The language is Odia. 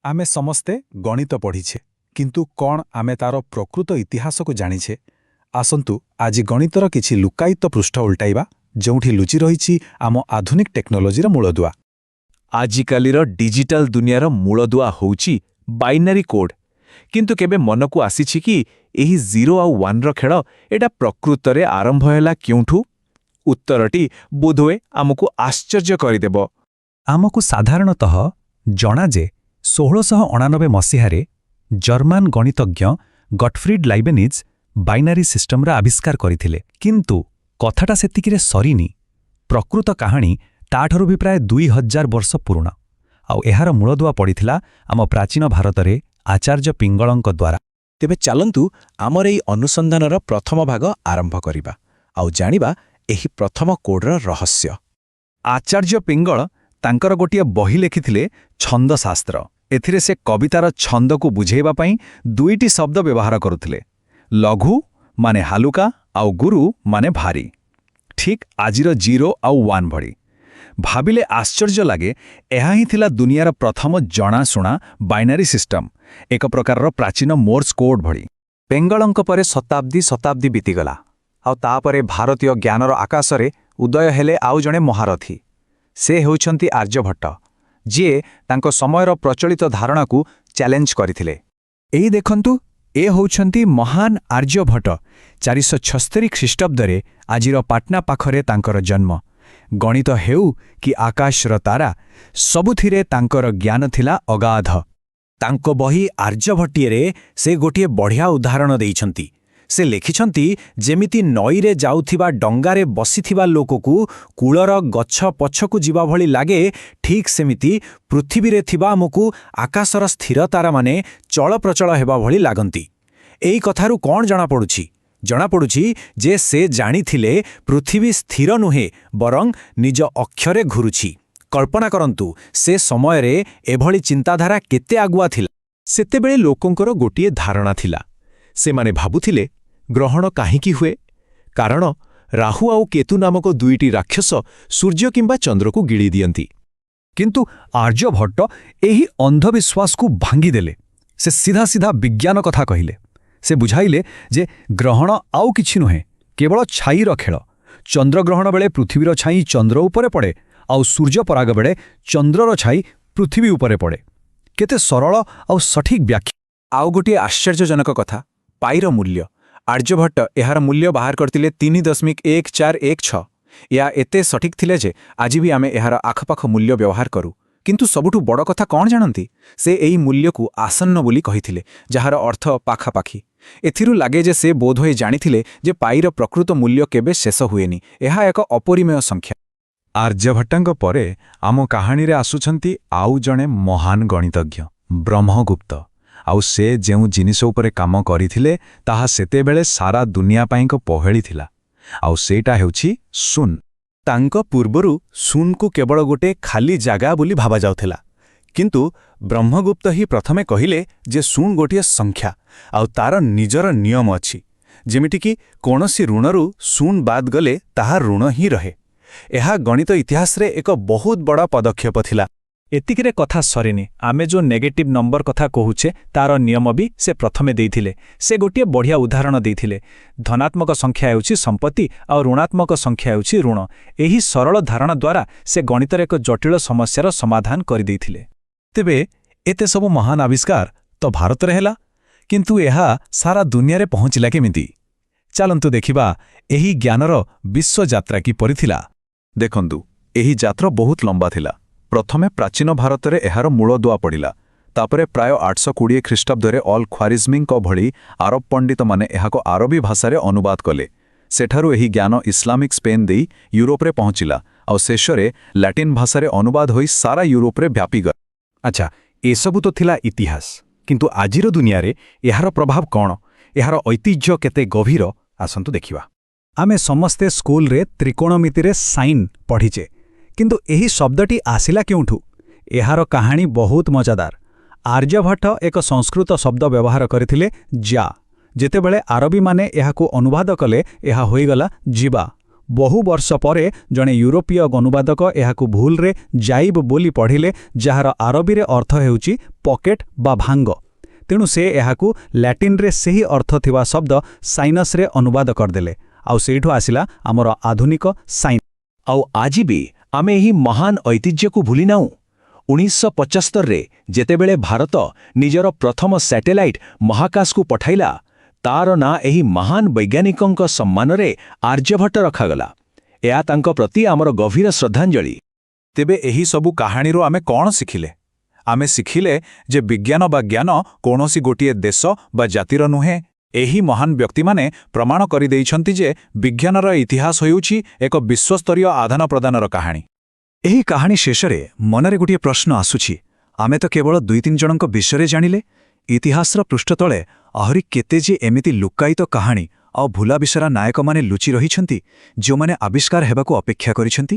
ଆମେ ସମସ୍ତେ ଗଣିତ ପଢ଼ିଛେ, କିନ୍ତୁ କ'ଣ ଆମେ ତାର ପ୍ରକୃତ ଇତିହାସକୁ ଜାଣିଛେ? ଆସନ୍ତୁ, ଆଜି ଗଣିତର କିଛି ଲୁକ୍କାୟିତ ପୃଷ୍ଠ ଉଲ୍ଟାଇବା, ଯେଉଁଠି ଲୁଚି ରହିଛି ଆମ ଆଧୁନିକ ଟେକ୍ନୋଲୋଜିର ମୂଳଦୁଆ। ଆଜିକାଲିର ଡିଜିଟାଲ ଦୁନିଆର ମୂଳଦୁଆ ହେଉଛି ବାଇନାରୀ କୋଡ୍। କିନ୍ତୁ କେବେ ମନକୁ ଆସିଛି କି, ଏହି ଜିରୋ ଆଉ ୱାନ୍ର ଖେଳ, ଏଇଟା ପ୍ରକୃତରେ ଆରମ୍ଭ ହେଲା କେଉଁଠୁ? ଉତ୍ତରଟି ବୋଧହୁଏ ଆମକୁ ଆଶ୍ଚର୍ଯ୍ୟ କରିଦେବ। ଆମକୁ ସାଧାରଣତଃ ଜଣା ଯେ 1689 ମସିହାରେ ଜର୍ମାନ ଗଣିତଜ୍ଞ ଗଟଫ୍ରିଡ୍ ଲାଇବେନିଜ୍ ବାଇନାରୀ ସିଷ୍ଟମର ଆବିଷ୍କାର କରିଥିଲେ। କିନ୍ତୁ କଥାଟା ସେତିକିରେ ସରିନି। ପ୍ରକୃତ କାହାଣୀ ତାଠାରୁ ବି ପ୍ରାୟ 2000 ବର୍ଷ ପୁରୁଣା। ଆଉ ଏହାର ମୂଳଦୁଆ ପଡ଼ିଥିଲା ଆମ ପ୍ରାଚୀନ ଭାରତରେ, ଆଚାର୍ଯ୍ୟ ପିଙ୍ଗଳଙ୍କ ଦ୍ୱାରା। ତେବେ ଚାଲନ୍ତୁ, ଆମର ଏହି ଅନୁସନ୍ଧାନର ପ୍ରଥମ ଭାଗ ଆରମ୍ଭ କରିବା ଆଉ ଜାଣିବା ଏହି ପ୍ରଥମ କୋଡ୍ର ରହସ୍ୟ। ଆଚାର୍ଯ୍ୟ ପିଙ୍ଗଳ ତାଙ୍କର ଗୋଟିଏ ବହି ଲେଖିଥିଲେ, ଛନ୍ଦଶାସ୍ତ୍ର। ଏଥିରେ ସେ କବିତାର ଛନ୍ଦକୁ ବୁଝେଇବା ପାଇଁ ଦୁଇଟି ଶବ୍ଦ ବ୍ୟବହାର କରୁଥିଲେ, ଲଘୁ ମାନେ ହାଲୁକା ଆଉ ଗୁରୁ ମାନେ ଭାରୀ। ଠିକ୍ ଆଜିର ଜିରୋ ଆଉ ୱାନ୍ ଭଳି। ଭାବିଲେ ଆଶ୍ଚର୍ଯ୍ୟ ଲାଗେ, ଏହା ହିଁ ଥିଲା ଦୁନିଆର ପ୍ରଥମ ଜଣାଶୁଣା ବାଇନାରୀ ସିଷ୍ଟମ, ଏକ ପ୍ରକାରର ପ୍ରାଚୀନ ମୋର୍ସ କୋଡ୍ ଭଳି। ପିଙ୍ଗଳଙ୍କ ପରେ ଶତାବ୍ଦୀ ଶତାବ୍ଦୀ ବିତିଗଲା ଆଉ ତାପରେ ଭାରତୀୟ ଜ୍ଞାନର ଆକାଶରେ ଉଦୟ ହେଲେ ଆଉ ଜଣେ ମହାରଥୀ। ସେ ହେଉଛନ୍ତି ଆର୍ଯ୍ୟଭଟ୍ଟ, ଯିଏ ତାଙ୍କ ସମୟର ପ୍ରଚଳିତ ଧାରଣାକୁ ଚ୍ୟାଲେଞ୍ଜ କରିଥିଲେ। ଏଇ ଦେଖନ୍ତୁ, ଏ ହେଉଛନ୍ତି ମହାନ ଆର୍ଯ୍ୟଭଟ୍ଟ। 476 ଖ୍ରୀଷ୍ଟାବ୍ଦରେ ଆଜିର ପାଟନା ପାଖରେ ତାଙ୍କର ଜନ୍ମ। ଗଣିତ ହେଉ କି ଆକାଶର ତାରା, ସବୁଥିରେ ତାଙ୍କର ଜ୍ଞାନ ଥିଲା ଅଗାଧ। ତାଙ୍କ ବହି ଆର୍ଯ୍ୟଭଟ୍ଟୀୟରେ ସେ ଗୋଟିଏ ବଢ଼ିଆ ଉଦାହରଣ ଦେଇଛନ୍ତି। ସେ ଲେଖିଛନ୍ତି, ଯେମିତି ନଈରେ ଯାଉଥିବା ଡଙ୍ଗାରେ ବସିଥିବା ଲୋକକୁ କୂଳର ଗଛ ପଛକୁ ଯିବା ଭଳି ଲାଗେ, ଠିକ୍ ସେମିତି ପୃଥିବୀରେ ଥିବା ଆମକୁ ଆକାଶର ସ୍ଥିର ତାରାମାନେ ଚଳପ୍ରଚଳ ହେବା ଭଳି ଲାଗନ୍ତି। ଏଇ କଥାରୁ କ'ଣ ଜଣାପଡ଼ୁଛି? ଜଣାପଡ଼ୁଛି ଯେ ସେ ଜାଣିଥିଲେ ପୃଥିବୀ ସ୍ଥିର ନୁହେଁ, ବରଂ ନିଜ ଅକ୍ଷରେ ଘୁରୁଛି। କଳ୍ପନା କରନ୍ତୁ, ସେ ସମୟରେ ଏଭଳି ଚିନ୍ତାଧାରା କେତେ ଆଗୁଆ ଥିଲା। ସେତେବେଳେ ଲୋକଙ୍କର ଗୋଟିଏ ଧାରଣା ଥିଲା। ସେମାନେ ଭାବୁଥିଲେ, ଗ୍ରହଣ କାହିଁକି ହୁଏ? କାରଣ ରାହୁ ଆଉ କେତୁ ନାମକ ଦୁଇଟି ରାକ୍ଷସ ସୂର୍ଯ୍ୟ କିମ୍ବା ଚନ୍ଦ୍ରକୁ ଗିଳି ଦିଅନ୍ତି। କିନ୍ତୁ ଆର୍ଯ୍ୟଭଟ୍ଟ ଏହି ଅନ୍ଧବିଶ୍ୱାସକୁ ଭାଙ୍ଗିଦେଲେ। ସେ ସିଧା ସିଧା ବିଜ୍ଞାନ କଥା କହିଲେ। ସେ ବୁଝାଇଲେ ଯେ ଗ୍ରହଣ ଆଉ କିଛି ନୁହେଁ, କେବଳ ଛାଇର ଖେଳ। ଚନ୍ଦ୍ରଗ୍ରହଣ ବେଳେ ପୃଥିବୀର ଛାଇ ଚନ୍ଦ୍ର ଉପରେ ପଡ଼େ ଆଉ ସୂର୍ଯ୍ୟପରାଗ ବେଳେ ଚନ୍ଦ୍ରର ଛାଇ ପୃଥିବୀ ଉପରେ ପଡ଼େ। କେତେ ସରଳ ଆଉ ସଠିକ୍ ବ୍ୟାଖ୍ୟା! ଆଉ ଗୋଟିଏ ଆଶ୍ଚର୍ଯ୍ୟଜନକ କଥା, ପାଇର ମୂଲ୍ୟ। ଆର୍ଯ୍ୟଭଟ୍ଟ ଏହାର ମୂଲ୍ୟ ବାହାର କରିଥିଲେ 3.1416। ଏହା ଏତେ ସଠିକ୍ ଥିଲେ ଯେ ଆଜି ବି ଆମେ ଏହାର ଆଖପାଖ ମୂଲ୍ୟ ବ୍ୟବହାର କରୁ। କିନ୍ତୁ ସବୁଠୁ ବଡ଼ କଥା କ'ଣ ଜାଣନ୍ତି? ସେ ଏହି ମୂଲ୍ୟକୁ ଆସନ୍ନ ବୋଲି କହିଥିଲେ, ଯାହାର ଅର୍ଥ ପାଖାପାଖି। ଏଥିରୁ ଲାଗେ ଯେ ସେ ବୋଧହୁଏ ଜାଣିଥିଲେ ଯେ ପାଇର ପ୍ରକୃତ ମୂଲ୍ୟ କେବେ ଶେଷ ହୁଏନି। ଏହା ଏକ ଅପରିମେୟ ସଂଖ୍ୟା। ଆର୍ଯ୍ୟଭଟ୍ଟଙ୍କ ପରେ ଆମ କାହାଣୀରେ ଆସୁଛନ୍ତି ଆଉ ଜଣେ ମହାନ ଗଣିତଜ୍ଞ, ବ୍ରହ୍ମଗୁପ୍ତ। ଆଉ ସେ ଯେଉଁ ଜିନିଷ ଉପରେ କାମ କରିଥିଲେ, ତାହା ସେତେବେଳେ ସାରା ଦୁନିଆ ପାଇଁ ଏକ ପହେଳି ଥିଲା। ଆଉ ସେଇଟା ହେଉଛି ଶୂନ। ତାଙ୍କ ପୂର୍ବରୁ ଶୂନକୁ କେବଳ ଗୋଟେ ଖାଲି ଜାଗା ବୋଲି ଭାବାଯାଉଥିଲା। କିନ୍ତୁ ବ୍ରହ୍ମଗୁପ୍ତ ହିଁ ପ୍ରଥମେ କହିଲେ ଯେ ଶୂନ ଗୋଟିଏ ସଂଖ୍ୟା ଆଉ ତାର ନିଜର ନିୟମ ଅଛି। ଯେମିତିକି କୌଣସି ଋଣରୁ ଶୂନ ବାଦ ଗଲେ ତାହା ଋଣ ହିଁ ରହେ। ଏହା ଗଣିତ ଇତିହାସରେ ଏକ ବହୁତ ବଡ଼ ପଦକ୍ଷେପ ଥିଲା। ଏତିକିରେ କଥା ସରିନି। ଆମେ ଯେଉଁ ନେଗେଟିଭ୍ ନମ୍ବର କଥା କହୁଛେ, ତାର ନିୟମ ବି ସେ ପ୍ରଥମେ ଦେଇଥିଲେ। ସେ ଗୋଟିଏ ବଢ଼ିଆ ଉଦାହରଣ ଦେଇଥିଲେ। ଧନାତ୍ମକ ସଂଖ୍ୟା ହେଉଛି ସମ୍ପତ୍ତି ଆଉ ଋଣାତ୍ମକ ସଂଖ୍ୟା ହେଉଛି ଋଣ। ଏହି ସରଳ ଧାରଣା ଦ୍ୱାରା ସେ ଗଣିତର ଏକ ଜଟିଳ ସମସ୍ୟାର ସମାଧାନ କରିଦେଇଥିଲେ। ତେବେ ଏତେ ସବୁ ମହାନ ଆବିଷ୍କାର ତ ଭାରତରେ ହେଲା, କିନ୍ତୁ ଏହା ସାରା ଦୁନିଆରେ ପହଞ୍ଚିଲା କେମିତି? ଚାଲନ୍ତୁ ଦେଖିବା ଏହି ଜ୍ଞାନର ବିଶ୍ୱଯାତ୍ରା କିପରି ଥିଲା। ଦେଖନ୍ତୁ, ଏହି ଯାତ୍ରା ବହୁତ ଲମ୍ବା ଥିଲା। ପ୍ରଥମେ ପ୍ରାଚୀନ ଭାରତରେ ଏହାର ମୂଳଦୁଆ ପଡ଼ିଲା। ତାପରେ ପ୍ରାୟ 820 ଖ୍ରୀଷ୍ଟାବ୍ଦରେ ଅଲ୍ ଖ୍ୱାରିଜମିଙ୍କ ଭଳି ଆରବ ପଣ୍ଡିତମାନେ ଏହାକୁ ଆରବୀ ଭାଷାରେ ଅନୁବାଦ କଲେ। ସେଠାରୁ ଏହି ଜ୍ଞାନ ଇସଲାମିକ୍ ସ୍ପେନ୍ ଦେଇ ୟୁରୋପରେ ପହଞ୍ଚିଲା ଆଉ ଶେଷରେ ଲାଟିନ୍ ଭାଷାରେ ଅନୁବାଦ ହୋଇ ସାରା ୟୁରୋପରେ ବ୍ୟାପିଗଲା। ଆଚ୍ଛା, ଏସବୁ ତ ଥିଲା ଇତିହାସ। କିନ୍ତୁ ଆଜିର ଦୁନିଆରେ ଏହାର ପ୍ରଭାବ କ'ଣ, ଏହାର ଐତିହ୍ୟ କେତେ ଗଭୀର, ଆସନ୍ତୁ ଦେଖିବା। ଆମେ ସମସ୍ତେ ସ୍କୁଲରେ ତ୍ରିକୋଣମିତିରେ ସାଇନ୍ ପଢ଼ିଛେ। କିନ୍ତୁ ଏହି ଶବ୍ଦଟି ଆସିଲା କେଉଁଠୁ? ଏହାର କାହାଣୀ ବହୁତ ମଜାଦାର। ଆର୍ଯ୍ୟଭଟ୍ଟ ଏକ ସଂସ୍କୃତ ଶବ୍ଦ ବ୍ୟବହାର କରିଥିଲେ, ଯା। ଯେତେବେଳେ ଆରବୀମାନେ ଏହାକୁ ଅନୁବାଦ କଲେ, ଏହା ହୋଇଗଲା ଯିବା। ବହୁ ବର୍ଷ ପରେ ଜଣେ ୟୁରୋପୀୟ ଅନୁବାଦକ ଏହାକୁ ଭୁଲରେ ଜାଇବ ବୋଲି ପଢ଼ିଲେ, ଯାହାର ଆରବୀରେ ଅର୍ଥ ହେଉଛି ପକେଟ୍ ବା ଭାଙ୍ଗ। ତେଣୁ ସେ ଏହାକୁ ଲାଟିନରେ ସେହି ଅର୍ଥ ଥିବା ଶବ୍ଦ ସାଇନସ୍ରେ ଅନୁବାଦ କରିଦେଲେ। ଆଉ ସେଇଠୁ ଆସିଲା ଆମର ଆଧୁନିକ ସାଇନ୍ସ। ଆଉ ଆଜି ବି ଆମେ ଏହି ମହାନ ଐତିହ୍ୟକୁ ଭୁଲିନାହୁଁ। 1975ରେ ଯେତେବେଳେ ଭାରତ ନିଜର ପ୍ରଥମ ସ୍ୟାଟେଲାଇଟ୍ ମହାକାଶକୁ ପଠାଇଲା, ତାର ନାଁ ଏହି ମହାନ ବୈଜ୍ଞାନିକଙ୍କ ସମ୍ମାନରେ ଆର୍ଯ୍ୟଭଟ୍ଟ ରଖାଗଲା। ଏହା ତାଙ୍କ ପ୍ରତି ଆମର ଗଭୀର ଶ୍ରଦ୍ଧାଞ୍ଜଳି। ତେବେ ଏହି ସବୁ କାହାଣୀରୁ ଆମେ କ'ଣ ଶିଖିଲେ? ଆମେ ଶିଖିଲେ ଯେ ବିଜ୍ଞାନ ବା ଜ୍ଞାନ କୌଣସି ଗୋଟିଏ ଦେଶ ବା ଜାତିର ନୁହେଁ। ଏହି ମହାନ ବ୍ୟକ୍ତିମାନେ ପ୍ରମାଣ କରିଦେଇଛନ୍ତି ଯେ ବିଜ୍ଞାନର ଇତିହାସ ହେଉଛି ଏକ ବିଶ୍ୱସ୍ତରୀୟ ଆଦାନପ୍ରଦାନର କାହାଣୀ। ଏହି କାହାଣୀ ଶେଷରେ ମନରେ ଗୋଟିଏ ପ୍ରଶ୍ନ ଆସୁଛି। ଆମେ ତ କେବଳ ଦୁଇ ତିନି ଜଣଙ୍କ ବିଷୟରେ ଜାଣିଲେ। ଇତିହାସର ପୃଷ୍ଠ ତଳେ ଆହୁରି କେତେ ଯେ ଏମିତି ଲୁକ୍କାୟିତ କାହାଣୀ ଆଉ ଭୁଲାବିସରା ନାୟକମାନେ ଲୁଚି ରହିଛନ୍ତି, ଯେଉଁମାନେ ଆବିଷ୍କାର ହେବାକୁ ଅପେକ୍ଷା କରିଛନ୍ତି।